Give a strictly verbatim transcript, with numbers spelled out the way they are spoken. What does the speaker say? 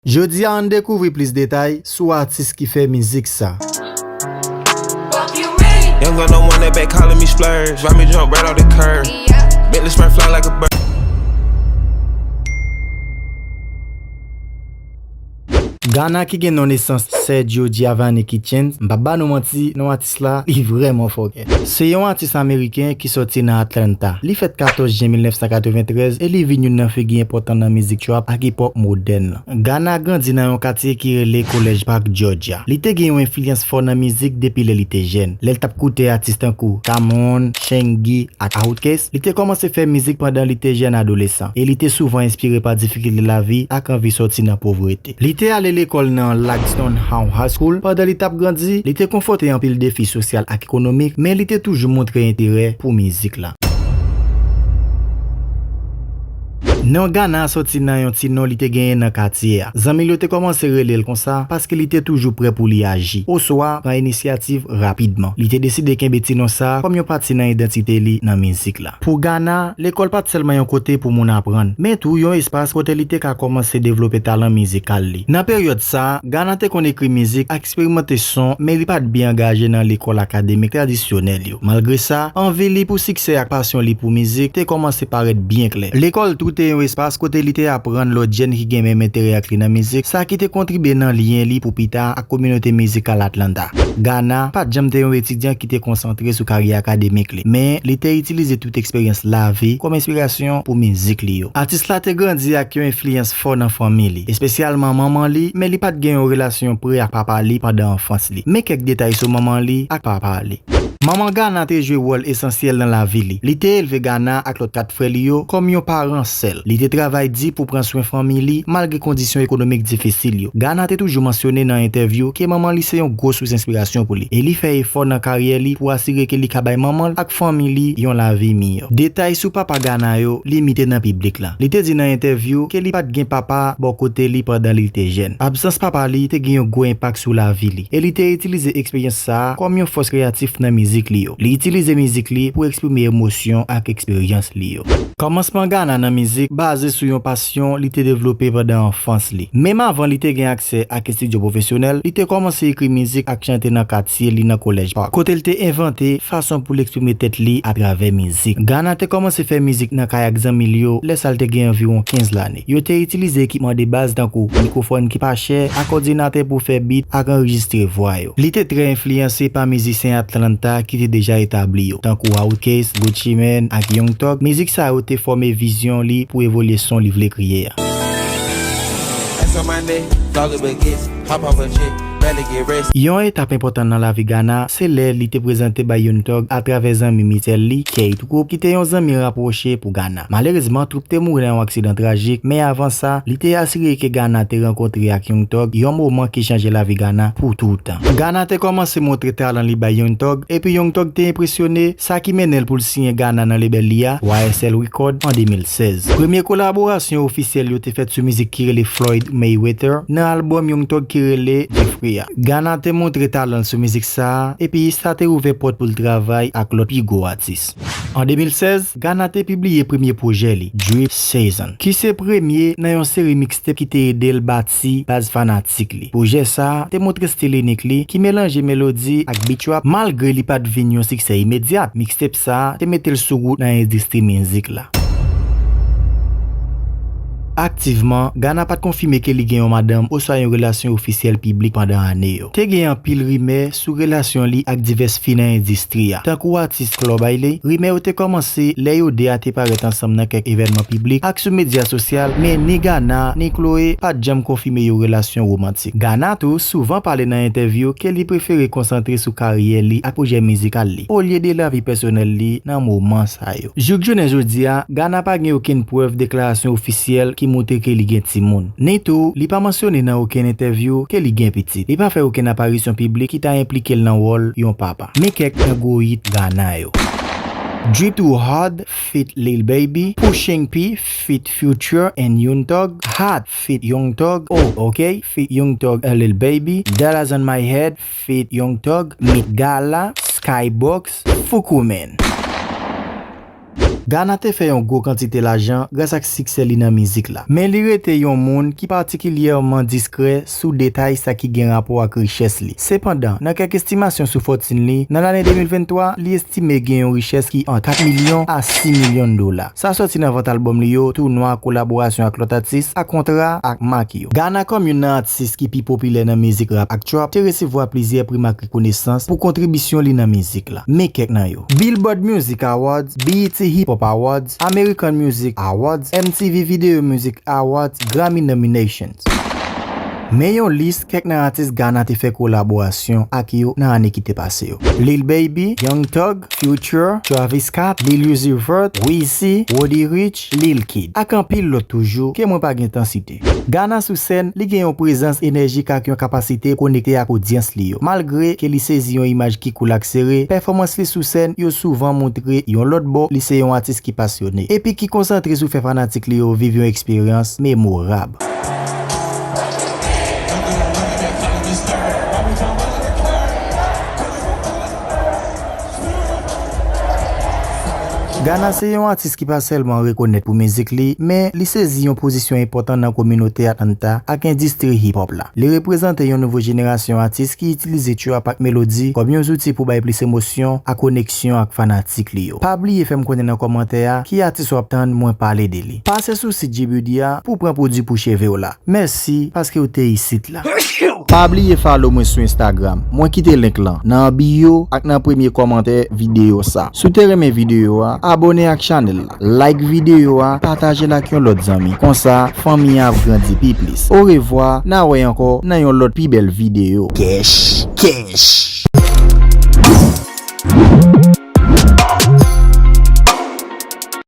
Jodi a, ann dekouvri plis detay sou atis ki fè mizik sa. Young gun, no one that back calling me splurge. Ride me jump right off the curb. Bentley spray fly like a bird. Gana ki gen non nesans Sergio Giovanni Kitchens, m p ap ba nou manti, non atis la, li vrèman fòkè. Se yon atis ameriken ki sòti nan Atlanta. Li fèt katòz jen mil nèf san katreventrèz e li vin youn nan figi enpòtan nan mizik trap ak hip hop modèn lan. Gana grandi nan yon katye ki rele College Park, Georgia. Li te gen yon enfliyans fò nan mizik depi lè li te jèn. Lè l t ap koute atis tankou Cam'ron, Shaggy ak Outkast, li te kòmanse fè mizik pandan li te jèn adolesan, e li te souvan enspire pa difikilte lavi ak anvi sòti nan povrete. Li te ale lekòl nan Langston High School. Pandan li t ap grandi, li te konfwonte anpil defi sosyal ak ekonomik, men li te toujou montre enterè pou mizik la. Non Gana a sòti nan yon ti non li te genyen nan katye a. Zanmi l yo te kòmanse rele l konsa paske li te toujou prè pou li aji, oswa pran inisyativ rapidman. Li te deside kenbe ti non sa a kòm yon pati nan idantite li nan mizik la. Pou Gana, lekòl pa t sèlman yon kote pou moun aprann, men tou yon espas kote li te ka kòmanse devlope talan mizikal li. Nan peryòd sa a, Gana te konn ekri mizik ak eksperimante son, men li pa t byen angaje nan lekòl akademik tradisyonèl yo. Malgre sa, anvi li pou siksè ak pasyon li pou mizik te kòmanse parèt byen klè. Lekòl tou te yon espas kote li te aprann lòt jèn ki gen menm enterè ak li nan mizik, sa ki te kontribye nan lyen li pou pita ak kominote mizikal Atlanta. Gana pa t janm te yon etidyan ki te konsantre sou karyè akademik li, men li te itilize tout eksperyans lavi kòm enspirasyon pou mizik li yo. Atis la te grandi ak yon enfliyans fò nan fanmi li, espesyalman manman li, men li pa t gen yon relasyon pre ak papa li pandan anfans li. Men kèk detay sou manman li ak papa li. Manman Gana te jwe wòl esansyèl nan lavi li. Li te elve Gana ak lòt kat frè li yo kòm yon paran sèl. Li te travay di pou pran swen fanmi li, malgre kondisyon ekonomik difisil yo. Gana te toujou mansyone nan entèvyou ke manman li se yon gwo sous enspirasyon pou li, e li fè efò nan karyè li pou asire ke li ka bay manman l ak fanmi li yon lavi miyò. Detay sou papa Gana yo limite nan piblik la. Li te di nan entèvyou ke li pa t gen papa bò kote li pandan li te jèn. Absans papa li te gen yon gwo enpak sou lavi li, e li te itilize eksperyans sa a kòm yon fòs kreyatif nan mizik li yo. Li itilize mizik li pou eksprime emosyon ak eksperyans li yo. Kòmansman Gana nan mizik baze sou yon pasyon li te devlope pandan anfans li. Menm avan li te gen aksè ak estidyo pwofesyonèl, li te kòmanse ekri mizik ak chante nan katye li nan College Park, kote l te envante fason pou l eksprime tèt li atravè mizik. Gana te kòmanse fè mizik nan kay ak zanmi l yo lè sa l te gen anviwon kenz lane. Yo te itilize ekipman de baz tankou mikwofòn ki pa chè ak òdinatè pou fè bit ak anrejistre vwa yo. Li te trè enfliyanse pa mizisyen Atlanta ki te deja etabli yo, tankou Outkast, Gucci Mane ak Young Thug. Mizik sa yo te fòme vizyon li pou evolisyon li vle kreye a. That's on my neck, dollar baguettes, hop off a jet, barely get rest. Yon etap enpòtan nan lavi Gana se lè li te prezante bay Young Thug atravè zanmi mityèl li, Kate Group, ki te yon zanmi rapwoche pou Gana. Malerezman, Thug te mouri nan yon aksidan trajik, men avan sa, li te asire ke Gana te rankontre ak Young Thug, yon moman ki chanje lavi Gana pou toutan. Gana te kòmanse montre talan li bay Young Thug, epi Young Thug te enpresyone, sa ki mennen l pou l siyen Gana nan lebèl li a, Y S L Record, an de mil sèz. Premye kolaborasyon ofisyèl yo te fèt sou mizik ki rele Floyd Mayweather nan albòm Young Thug ki rele Jeffrey a. Gana te montre talan l sou mizik sa a, epi sa te ouvè pòt pou l travay ak lòt pi gwo atis. An de mil sèz, Gana te pibliye premye pwojè li, Drip Season, ki se premye nan yon seri mixtape ki te ede l bati baz fanatik li. Pwojè sa a te montre stil inik li ki melanje melodi ak beat trap, malgre li pa t vin yon siksè imedyat. Mixtape sa a te mete l sou wout nan endistri mizik la. Aktivman, Gana pa t konfime ke li gen yon madanm oswa yon relasyon ofisyèl piblik pandan ane yo. Te gen anpil rimè sou relasyon li ak divès fi nan endistri a, tankou atis Chloe Bailey. Rimè yo te kòmanse lè yo de a te parèt ansanm nan kèk evènman piblik ak sou medya sosyal, men ni Gana ni Chloe pa t janm konfime yon relasyon womantik. Gana tou souvan pale nan entèvyou ke li prefere konsantre sou karyè li ak pwojè mizikal li, olye de lavi pèsonèl li nan moman sa yo. Jouk jounen jodi a, Gana pa gen okenn prèv deklarasyon ofisyèl ki montre ke li gen timoun. Ni tou, li pa mansyone nan okenn entèvyou ke li gen pitit. Li pa fè okenn aparisyon piblik ki ta enplike l nan wòl yon papa. Men kèk nan gwo hit Gana yo. Drip Too Hard feat Lil Baby, Pushing P feat Future and Young Thug, Hot feat Young Thug, Oh Okay feat Young Thug and Lil Baby, Dollars on My Head feat Young Thug, Met Gala, Skybox, Fuku Man. Ghana te fè yon gwo kantite lajan gras ak siksè li nan mizik la, men li rete yon moun ki patikilyèman diskrè sou detay sa ki gen rapò ak richès li. Sepandan, nan kèk estimasyon sou fòtin li, nan lane de mil venntwa, li estime gen yon richès ki ant kat milyon a sis milyon dola. Sa sòti nan vant albòm li yo, tounwa, kolaborasyon ak lòt atis, ak kontra ak mak yo. Ghana kòm youn nan atis ki pi popilè nan mizik rap ak trap, te resevwa plizyè pri ak rekonesans pou kontribisyon li nan mizik la. Men kèk nan yo: Billboard Music Awards, B E T Hip Hop Awards, American Music Awards, M T V Video Music Awards, Grammy nominations. Men yon lis kèk nan atis Ghana te fè kolaborasyon ak yo nan ane ki te pase yo: Lil Baby, Young Thug, Future, Travis Scott, Lil Uzi Vert, Weezy, Roddy Ricch, Lil Kid, ak anpil lòt toujou ke mwen pa gen tan site. Ghana sou sèn, li gen yon prezans enèjik ak yon kapasite konekte ak odyans li yo. Malgre ke li sezi yon imaj ki cool ak sere, pèfòmans li sou sèn yo souvan montre yon lòt bò, li se yon atis ki pasyone epi ki konsantre sou fè fanatik li yo viv yon eksperyans memorab. Ghana se yon atis ki pa sèlman rekonèt pou mizik li, men li sezi yon pozisyon enpòtan nan kominote Atlanta ak endistri hip hop la. Li reprezante yon nouvo jenerasyon atis ki itilize trap ak melodi kòm yon zouti pou bay plis emosyon ak koneksyon ak fanatik li yo. Pa bliye fè m konnen nan kòmantè a ki atis w ap tann mwen pale de li. Pase sou sit G B D a pou w pran pwodui pou cheve w la. Mèsi paske w te isit la. Pa bliye follow mwen sou Instagram. Mwen kite link lan nan bio ak nan premye kòmantè videyo sa. Si w te renmen videyo a, abòne ak chanèl la. Like videyo a, pataje l ak yon lòt zanmi. Konsa, fanmi an ap grandi pi plis. Orevwa, n a wè ankò nan yon lòt pi bèl videyo. Kèch, kèch.